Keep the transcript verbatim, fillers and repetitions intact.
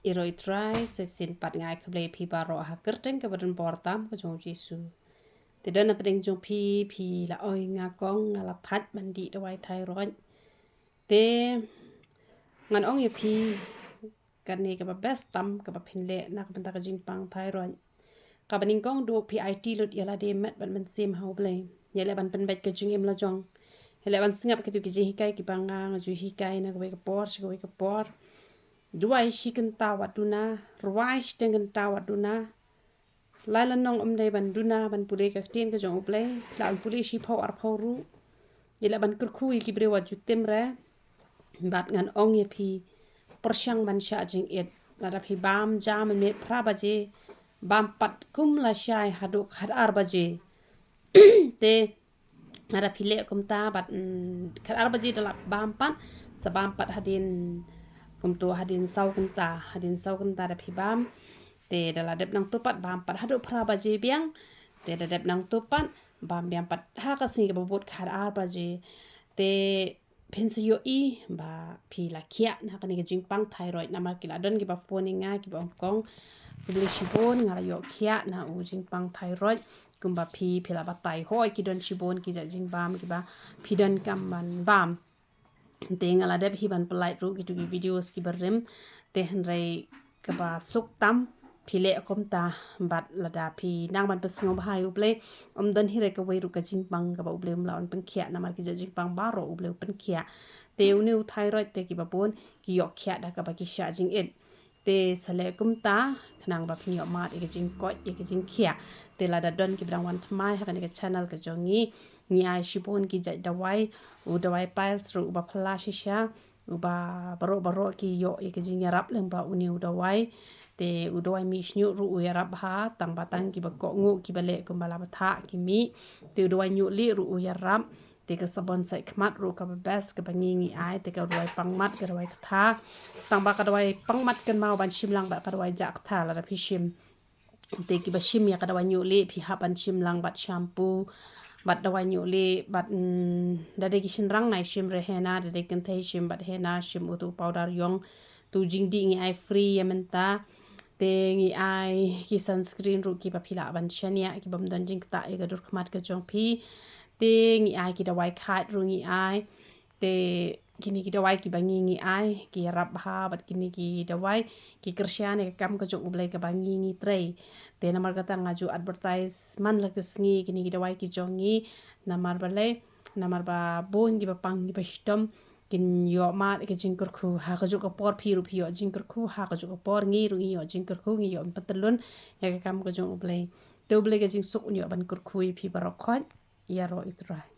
Ïaroh ïa u Trai, sa shisien pat nga ai khublei ïa phi baroh ha ka kyrteng kaba donbor tam ka jong u Jisu. Te don na pdeng jong phi, phi la ong ïa nga kong nga la thait ban dih dawai thyroid. Te ngan ong ïa phi, kane kaba best tam kaba phin leh na ka bynta ka jingpang thyroid. Kaba nyngkong, dei phi aiti lut ïa lade met bad mynsiem ha U Blei. Ïaleh ban pynbeit ka jingim la jong. Ïaleh ban sngap kito ki jinghikai kiba nga nga ju hikai na kawei ka por sha kawei ka por. Duwai shi kynta wat duna, rwai shiteng kynta wat duna. Lai lane ym dei ban duna ban pule ka ktien ka jong U Blei, phi lah ban pule shiphew arphew ruh. Ïaleh ban kyrkhu ïa ki briew wat ju tim re. Bad ngan ong ïa phi, pyrshang ban shah jingit. Lada phi bam ja mynmiet phra baje, bam pat kum lashai haduh khatar baje. Te lada phi leh kumta bad, mm, khatar baje da la bam pat, sa bam pat hadien kumto hadien saw kynta, hadien saw kynta da phi bam. Te da la dep nangto pat bam pat haduh phra baje biang. Te da dep nangto pat bam biang pat ha ka sngi kaba bud khatar baje. Te phin sa ïohi ba phi la khiah na kane ka jingpang thyroid, namar ki la don kiba phone ïa nga kiba ong kong, khublei shibun, nga la ïoh khiah na u jingpang thyroid. Kumba phi, phi la batai, hooid ki don shibun ki jait jingbam kiba phi donkam ban bam. Te nga la dep hi ban pyllait ruh kito ki videos kiba rim. Te hynrei kaba suk tam phi leh kumta, bad lada phi nang ban pynsngewbha ïa U Blei, ym don hi re kawei ruh ka jingpang kaba U Blei um lah ban pynkhiah, namar ki jait jingpang baroh U Blei u pynkhiah. Te une u thyroid te kiba bun ki ïoh khiah da kaba ki shah jingit. Te sa leh kumta khnang ba phin ïoh mad ïa ka jingkoit ïa ka jingkhiah. Te lada don kiba dang wan thymmai ha kane ka channel ka jong ngi, ngi ai shibun ki jait dawai, u dawai piles ruh uba phylla shisha, uba baroh baroh ki ïoh ïa ka jingïarap lyngba une u dawai. Te u dawai mih shñiuh ruh u ïarap bha, tang ba tang kiba kohnguh kiba leh kumba la bthah ki mih. Te u dawai ñiuh lieh ruh u ïarap. Te ka sabon sait khmat ruh kaba best kaba ngi ngi ai, te ka dawai pangmat, ka dawai ktha. Tang ba ka dawai pangmat kynmaw ban shim lang bad ka dawai jah ktha lada phi shim. Te kiba shim ïa ka dawai ñiuh lieh phi hap ban shim lang bad shampoo bad dawai ñiuh lieh bad, mm, da dei ki shynrang nai shim re henna, da dei kynthei shim bad henna, shim uto u powder ïong. Te u jingdih ngi ai free ïa mynta. Te ngi ai ki sunscreen ruh kiba phi lah ban shaniah, kibym don jingktah ïa ka dur khmat ka jong phi. Te ngi ai ki dawai khait ruh ngi ai. Te kine ki dawai kiba ngi ngi ai ki ïarap bha, bad kine ki dawai ki kyrshan ïa ka kam ka jong U Blei kaba ngi ngi trei. Te namar kata nga ju advertise man la ka sngi kine ki dawai ki jong ngi, namar balei, namar ba bun kiba pang kiba shitom kin ïoh mad ïa ka jingkyrkhu ha kajuh ka por, phi ruh phi ïoh jingkyrkhu ha kajuh ka por, ngi ruh ngi ïoh jingkyrkhu, ngi ïoh pyntyllun ïa ka kam ka jong U Blei. Te U Blei ka jingsuk un ïoh ban kyrkhu ïa phi baroh khoit. Ïaroh ïa U Trai.